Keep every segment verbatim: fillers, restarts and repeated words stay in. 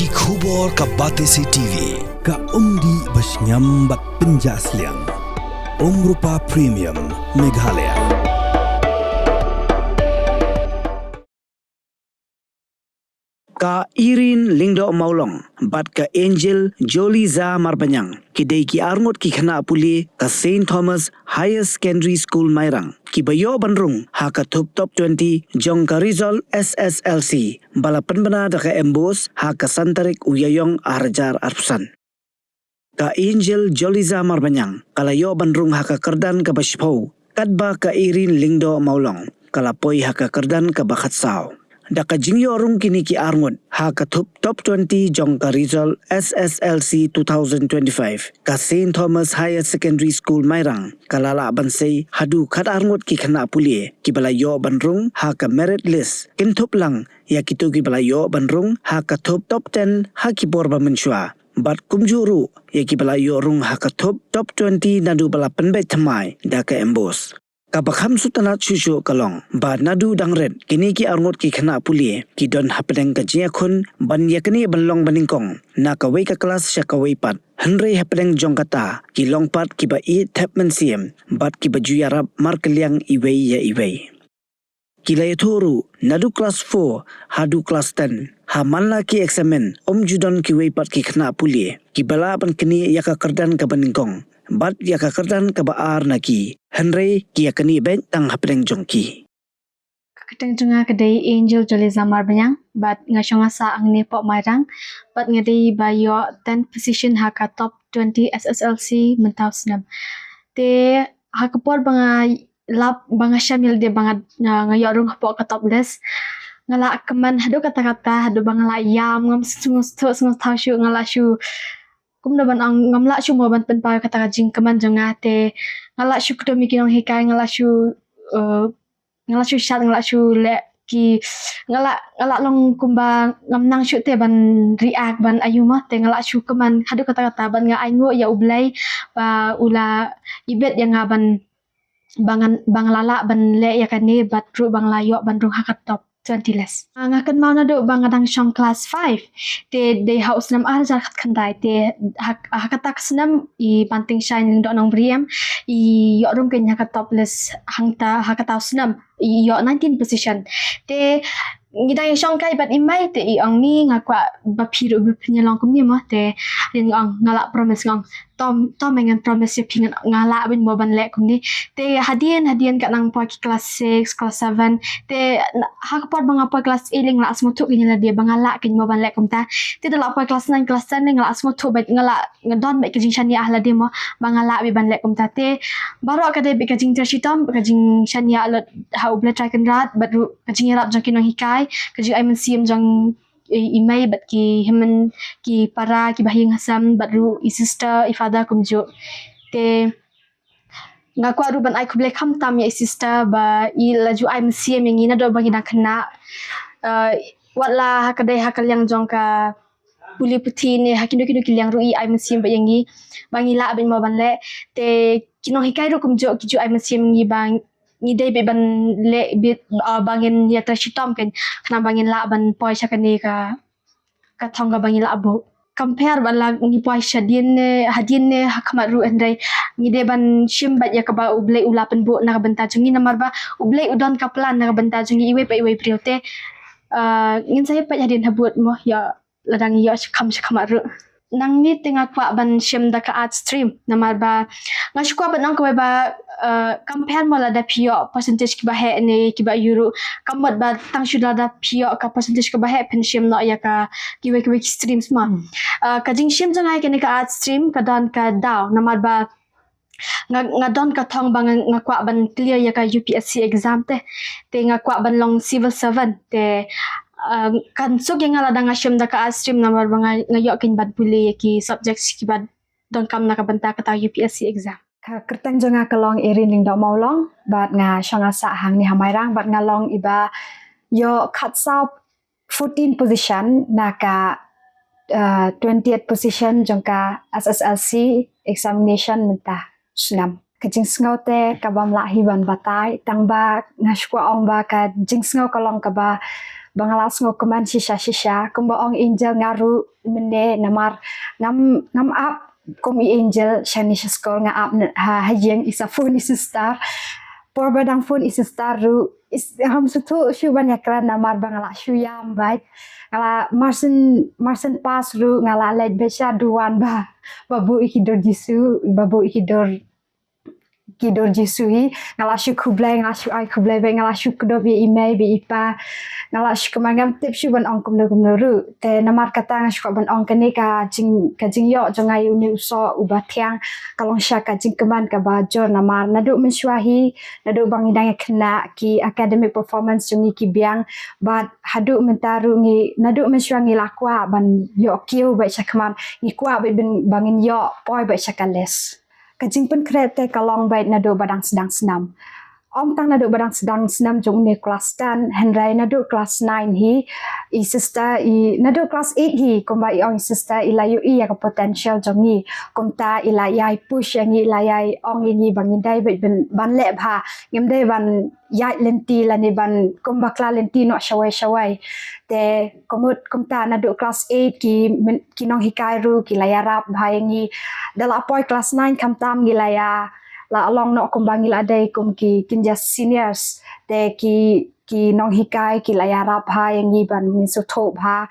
Ki khubor ka Batesi T V, ka umdih ba shngiam bad pynjah sliang. Umrupa Premium, Meghalaya. Ka Irin Lyngdoh Mawlong bad ka Angel Joliza Marbaniang ki dei ki arngut ki khynnah pule ka Saint Thomas Higher Secondary School Mairang, kiba ïoh ban rung ha ka thup top twenty jong ka result S S L C ba la pynbna da ka MBOSE ha ka san tarik u Ïaïong ar hajar arphew san. Ka Angel Joliza Marbaniang ka la ïoh ban rung ha ka kyrdan kaba shiphew, katba ka Irin Lyngdoh Mawlong ka la poi ha ka kyrdan kaba khatsaw. Da ka jingïoh rung kine ki arngut ha ka thup top twenty jong ka result S S L C two thousand twenty-five, ka Saint Thomas Higher Secondary School Mairang ka la lah ban sei haduh khatar ngut ki khynnah pule kiba la ïoh ban rung ha ka merit list, kynthup lang ïa kito kiba la ïoh ban rung ha ka thup top ten ha ki por ba mynshuwa, bad kumjuh ruh ïa kiba la ïoh rung ha ka thup top twenty naduh ba la pynbeit thymmai da ka MBOSE. Kaba kham sngewtynnat shuh shuh ka long ba naduh dang rit kine ki arngut ki khynnah pule ki don hapdeng ka jingïakhun ban ïaknieh ban long banyngkong na kawei ka klas sha kawei pat, hynrei hapdeng jong kata ki long pat kiba ïeit thep mynsiem bad kiba ju ïarap markylliang iwei ïa iwei. Ki la ïathuh ruh naduh klas four haduh klas ten, ha man la ki eksamin, ym ju don kiwei pat ki khynnah pule kiba lah ban knieh ïa ka kyrdan kaba nyngkong bad ïa ka kyrdan kaba ar na ki, hynrei ki ïaknieh beit tang hapdeng jong ki. Ka kyrteng jong nga ka dei Angel Joliza Marbaniang bad nga shong nga sah hangne hapoh Mairang bad nga dei ba ïoh ten position ha ka top twenty S S L C mynta u snem. Te ha ka por ba nga lap, ba nga shem ïa lade ba nga, nga, nga ïoh rung hapoh ka top list, nga la kmen haduh katta katta, haduh ba nga la ïam, ngam sngewthuh, sngewthuh shuh, nga la shu, kumno ban ong, ngam lah shuh mo ban pynpaw kata ka jingkmen jong nga. Te nga la shu kdup ïa ki nonghikai, nga la shu, eh, nga la shu shad, nga la shu leh ki, nga la, nga la long kumba ngam nang shuh te ban react ban aiu mo. Te nga la shu kmen haduh katta katta bad nga ainguh ïa U Blei ba u la ibit ïa nga ban, ba ngan, ba nga la lah ban leh ïa kane bad ruh ba nga la ïoh ban rung ha ka top twenty list. Ah, nga kynmaw naduh ba nga dang shong klas five, te dei ha u snem ar hajar khatkhyndai, te ha, ha kata ka snem i Banting Shine Lyngdoh Nongbriem i ïoh rung keiñ ha ka top list hangta, ha kata u snem i ïoh nineteen position. Te ngi dang ïashong kai bad i mei, te i ong, ni, nga kwah ba phi ruh ba phin ïa long kumne mo. Te hadien nga ong, nga la promise, nga ong, to, to mei, ngan promise ïa phi, ngan, nga lah beit mo ban leh kumne. Te hadien hadien ka nang poi ki klas six, klas seven, te ha ka por ba nga poi klas eight lei nga la sngewthuh keiñ ïa lade ba nga lah keiñ mo ban leh kumta. Te da la poi klas nine, klas ten lei nga la sngewthuh beit, nga la, nga don beit ka jingshaniah ha lade mo ba nga lah beit ban leh kumta. Te baroh ka dei beit ka jingtrei shitom, ka jingshaniah lut ha U Blei Trai Kynrad bad ruh ka jingïarap jong ki nonghikai, ka jingai mynsiem jong i, i mei bad ki hynmen, ki para, ki bahaïing hasem bad ruh i sister, i father kumjuh. Te nga kwah ruh ban ai khublei khamtam ïa i sister ba i la ju ai mynsiem ïa ngi naduh ba ngi dang khynnah. Eh, wat la ha ka dei ha ka liang jong ka pule puthi ne ha kino kino ki liang ruh i ai mynsiem bad ïa ngi ba ngi lah beit mo ban leh. Te ki nonghikai ruh kumjuh ki ju ai mynsiem ïa ngi ba ngi dei beit ban leh beit, ah, ba ngin ïatrei shitom keiñ khnang ba ngin lah ban poi sha kane ka, ka thong kaba ngi lah buh. Compare ba la ngi poi shadien ne hadien ne ha khmat ruh, hynrei ngi dei ban shim beit ïa kaba U Blei u la pynbuh na ka bynta jong ngi, namar ba U Blei u don ka plan na ka bynta jong ngi iwei pa iwei briew. Te, ah, ngin sa ïa peit hadien habud mo, ïa lada ngi ïoh shakham shakhmat ruh. Nangne te nga kwah ban shim da ka art stream, namar ba nga shu kwah ban ong kawei ba, eh, compare mo lada phi ïoh percentage kiba heh ne kiba ïoh ruh, ka mut ba tang shu lada phi ïoh ka percentage kaba heh phin shim noh ïa ka kiwei kiwei ki streams mo. Hmm. Eh, ka jingshim jong nga ïa kane ka art stream ka don ka daw, namar ba nga, nga don ka thong ba nga, nga kwah ban clear ïa ka U P S C exam te. Te nga kwah ban long civil servant te, ah, kan suk ïa nga lada nga shim da ka art stream, namar ba nga, nga ïoh keiñ ban pule ïa ki subjects kiba donkam na ka bynta kata U P S C exam. Ka kyrteng jong nga ka long Irin Lyngdoh Mawlong bad nga shong nga sah hangne ha Mairang bad nga long iba ïoh khatsaw fourteen position na ka, uh, twentieth position jong ka S S L C examination mynta snem. Ka jingsngew te kabym lah hi ban batai, tang ba nga shu kwah ong ba ka jingsngew ka long kaba ba nga la sngewkmen shisha shisha. Kumba ong Angel, nga ruh mynne namar ngam, ngam ap kum i Angel shane sha skul, nga ap ne, ha, ha ïing, i sa phone i sister. Por ba dang phone i sister ruh, is, ngam sngewthuh shuh ban ïakren namar ba nga la shu ïam beit. Nga la marsan, marsan pass ruh nga la leit beit sha duwan ba, ba buh ïa ki dur Jisu, ba buh ïa ki dur, ki dur Jisu hi. Nga la shu khublei, nga la shu ai khublei beit, nga la shu kdup ïa i mei bad i pa. Nga la shu kmen, ngam tip shuh ban ong kumno kumno ruh. Te namar kata nga shu kwah ban ong kane ka jing, ka jingïoh jong nga ïa une u soh uba thiang ka long sha ka jingkmen kaba jur namar naduh mynshuwa hi, naduh ba ngi dang ïa khynnah, ki academic performance jong ngi ki biang, bad haduh mynta ruh ngi, naduh mynshuwa ngi la kwah ban ïoh kiew beit sha khmat, ngi kwah beit ban, ba ngin ïoh poi beit sha ka list. Ka jingpynkhreh te ka long beit naduh ba dang sdang snem. Ym tang naduh ba dang sdang snem jong une klas ten, hynrei naduh klas nine hi, i sister, i naduh klas eight hi, kumba i ong i sister, i la ïohi ïa ka potential jong ngi. Kumta i la ïai push ïa ngi, i la ïai ong ïa ngi ba ngin dei beit ban, ban leh bha, ngim dei ban ïaid lynti lane ban kum bakla lynti noh shawei shawei. Te ka mut kumta naduh klas eight ki, ki nonghikai ruh ki la ïarap bha ïa ngi. Da la poi klas nine khamtam ngi la ïa, la long noh kumba ngi la dei kum ki, kin jia seniors. Te ki, ki nonghikai ki la ïarap bha ïa ngi ban ngin sngewthuh bha.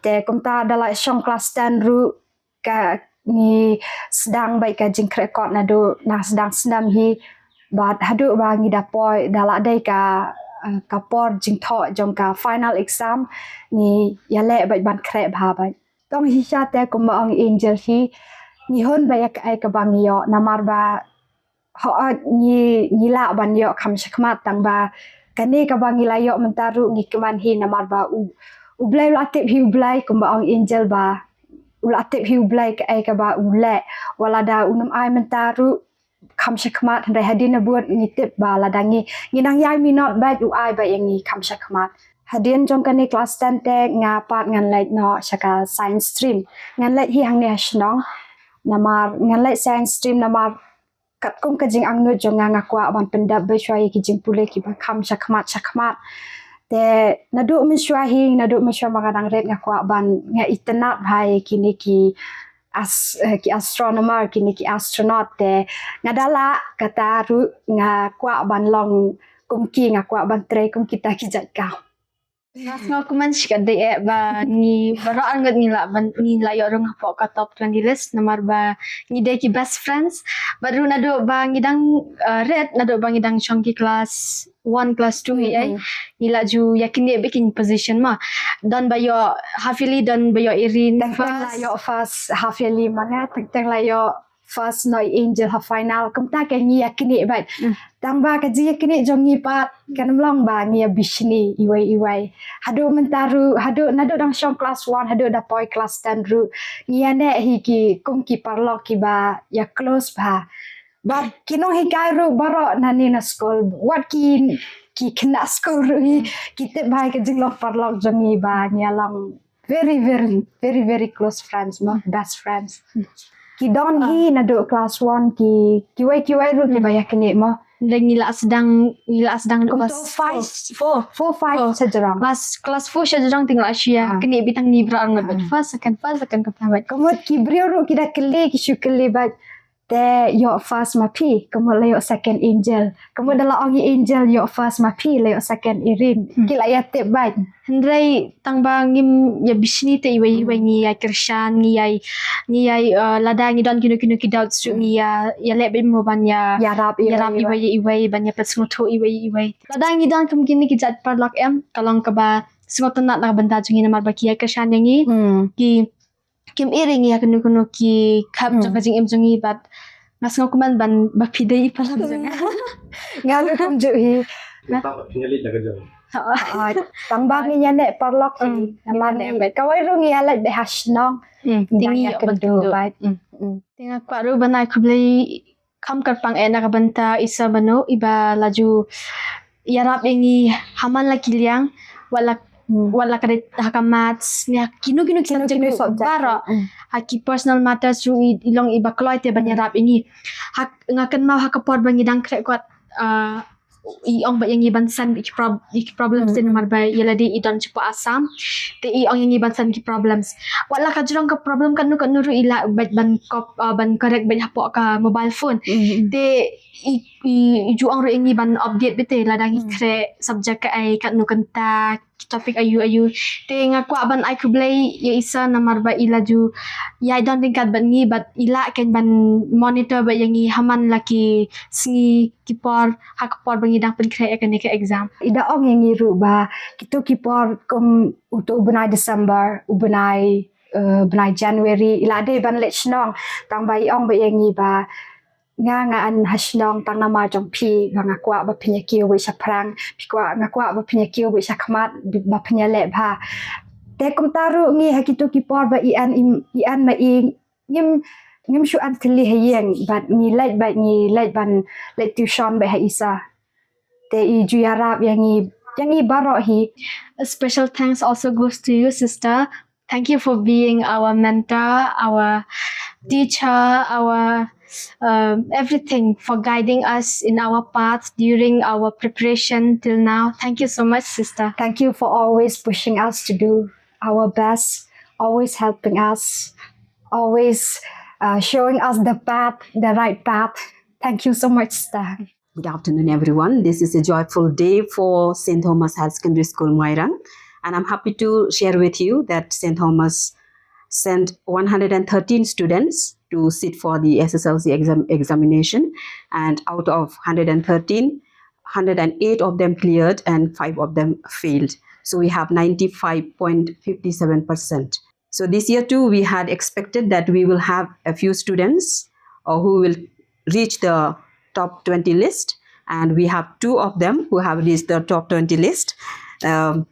Te kumta da la shong klas ten ruh ka ngi sdang beit ka jingkhreh kot naduh nang sdang snem hi. Bad haduh ba ngi da poi, da la dei ka, eh, ka por jingthoh jong ka final exam, ngi ïaleh beit ban khreh bha beit. Tang shisha te kumba ong Angel hi, ngi hun beit ïa kaei kaba ngi ïoh namar ba hooid ngi, ngi lah ban ïoh kham shakhmat, tang ba kane kaba ngi la ïoh mynta ruh ngi kmen hi namar ba u, U Blei u la tip hi U Blei, kumba ong Angel ba u la tip hi U Blei kaei kaba u leh. Wat la da un ym ai mynta ruh kham shakhmat, hynrei hadien na bud ngi tip ba lada ngi, ngi nang ïai minot beit u ai beit ïa ngi kham shakhmat. Hadien jong kane klas ten te nga pat ngan leit noh sha ka science stream. Ngan leit hi hangne ha shnong. Namar ngan leit science stream namar katkum ka jingangnud jong nga, nga kwah ban pyndep beit shuwa ïa ki jingpule kiba kham shakhmat shakhmat. Te naduh mynshuwa hi, naduh mynshuwa ba nga dang rit nga kwah ban, nga itynnad bha ïa kine ki as-, eh, ki astronomer, kine ki astronaut. Te nga da lah, kata ruh nga kwah ban long kum ki, nga kwah ban trei kum kita ki jait kam. Nga sngewkmen shikatdei eh ba ngi baroh arngut ngi la ban, ngi la ïoh rung hapoh ka top twenty list namar ba ngi dei ki best friends. Bad ruh naduh ba ngi dang, uh, rit, naduh ba ngi dang shong ki class one, class two hi ai, ngi la ju ïa kine bad kin position ma. Don ba ïoh half yearly, don ba ïoh Irene. Teng teng la ïoh first half yearly ma nga, teng teng la ïoh first noh i Angel ha final. Kumta ka ngi ïa kine bad. Tang ba ka jingïa kine jong ngi pat kan ym long ba ngi ïa bishni iwei iwei. Haduh mynta ruh, haduh naduh dang shong class one haduh da poi class ten ruh, ngi ïa neh hi ki kum ki paralok kiba ïa close bha. Bad ki nonghikai ruh baroh nangne na skul, wat ki, ki khynnah skul ruh hi, ki tip bha ïa ka jinglong paralok jong ngi ba ngi ïa long very, very, very, very close friends mo, best friends. Ki don hi naduh class one, ki, kiwei kiwei ruh kiba ïa kine mo. Ngi la sdang, ngi la sdang naduh class four, four, five sha jrong. Class, class four sha jrong te ngi la shu ïa kine beit tang ngi baroh arngut. First, second, first, second, ka pynban. Ka mut ki briew ruh ki da kylli, ki shu kylli bad te ïoh first ma phi, ka mut la ïoh second Angel. Ka mut da la ong i Angel ïoh first ma phi, la ïoh second Irene. Ki la ïa tip bad. Hynrei tang ba ngim ïa bishni te iwei iwei ngi ïa kyrshan, ngi ïa, ngi ïa, uh, lada ngi don kino kino ki doubts ruh ngi ïa, ïa leh bad mo ban ïa, ïarap iwei ïa iwei, ban ïa pynsngewthuh iwei ïa iwei. Lada ngi don kum kine ki jait paralok em, ka long kaba sngewtynnat na ka bynta jong ngi namar ba ki ïa kyrshan ïa ngi. Ki kim ïa ring ïa kano kano ki khap jong ka jingim jong ngi bad nga sngewkmen ban ba phi dei i paralok jong nga. Nga ruh kumjuh hi. Tang ba ngi ïa neh paralok hi. Namar ngi kawei ruh ngi ïa leit beit ha shnong. Te ngi ïa kynduh bad. Te nga kwah ruh ban ai khublei kham kyrpang eh na ka bynta i Sir Bano iba la ju ïarap ïa ngi ha man la ki liang, wat la, wat la ka dei ha ka maths ne ha kino kino ki subject baroh, ha ki personal matters ruh i long iba kloi te ban ïarap ïa ngi. Ha, nga kynmaw ha ka por ba ngi dang khreh kot, ah, i ong ba ïa ngi ban send ïa ki prob- ïa ki problems te namar ba ïa lade i don shapoh Assam. Te i ong ïa ngi ban send ki problems. Wat la ka jrong ka problem katno katno ruh i lah bad ban kop uh, ban correct bad hapoh ka mobile phone. Te i i i ju ong ruh ïa ngi ban update bad te lada ngi khreh subject kaei katno kynta ki topic aïu aïu. Te nga kwah ban ai khublei ïa i sir namar ba i la ju ïai don ryngkat bad ngi bad i lah kein ban monitor bad ïa ngi ha man la ki sngi ki por ha ka por ba ngi dang pynkhreh ïa kane ka exam. I da ong ïa ngi ruh ba kito ki por kum uto u bnai December, u bnai uh, bnai January i la dei ban leit shnong tang ba i ong bad ïa ngi ba nga ngan ha shnong tang namar jong phi ba nga kwah ba phin ïa kiew beit shaphrang, phi kwah, nga kwah ba phin ïa kiew beit shakhmat, ba phin ïa leh bha. Te kumta ruh ngi ha kito ki por ba i an im- i an ma i ngim ngim shu an thylli ha ïing bad ngi leit bad ngi leit ban leit tuition bad ha i sir. Te i ju ïarap ïa ngi ïa ngi baroh hi. A special thanks also goes to you, sister. Thank you for being our mentor, our teacher, our um, everything, for guiding us in our path during our preparation till now. Thank you so much, sister. Thank you for always pushing us to do our best, always helping us, always uh, showing us the path, the right path. Thank you so much, sister. Good afternoon, everyone. This is a joyful day for Saint Thomas Higher Secondary School, Mairang, and I'm happy to share with you that Saint Thomas sent one hundred thirteen students to sit for the S S L C exam examination, and out of one hundred thirteen, one hundred eight of them cleared and five of them failed. So we have ninety-five point five seven percent. So this year too, we had expected that we will have a few students uh, who will reach the top twenty list, and we have two of them who have reached the top twenty list. Um,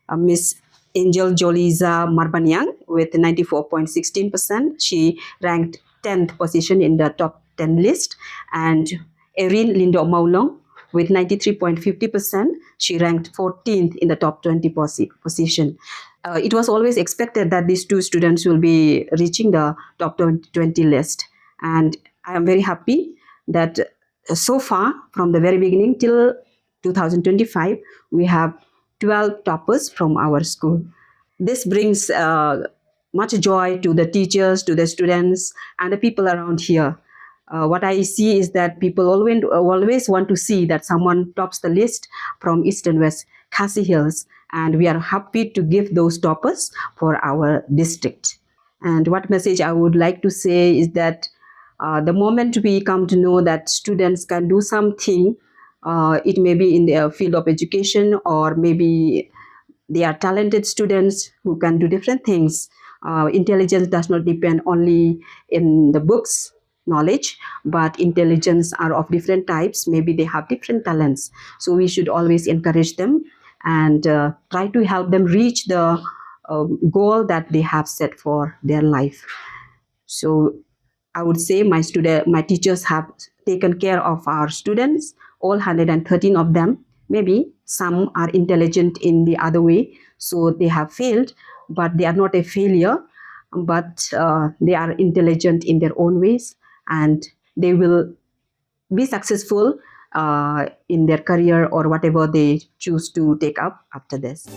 uh, Miss Angel Joliza Marbaniang with ninety-four point sixteen percent. She ranked tenth position in the top ten list, and Erin Lindo Maulong with ninety-three point fifty percent. She ranked fourteenth in the top twenty posi- position. Uh, it was always expected that these two students will be reaching the top twenty list. And I am very happy that uh, so far, from the very beginning till two thousand twenty-five, we have twelve toppers from our school. This brings uh, much joy to the teachers, to the students, and the people around here. Uh, what I see is that people always, always want to see that someone tops the list from Eastern West Khasi Hills, and we are happy to give those toppers for our district. And what message I would like to say is that uh, the moment we come to know that students can do something, uh, it may be in the field of education, or maybe they are talented students who can do different things. Uh, intelligence does not depend only in the books knowledge, but intelligence are of different types. Maybe they have different talents. So we should always encourage them and uh, try to help them reach the um, goal that they have set for their life. So I would say my student, my teachers have taken care of our students, all one hundred thirteen of them. Maybe some are intelligent in the other way, so they have failed, but they are not a failure, but uh, they are intelligent in their own ways, and they will be successful uh, in their career or whatever they choose to take up after this.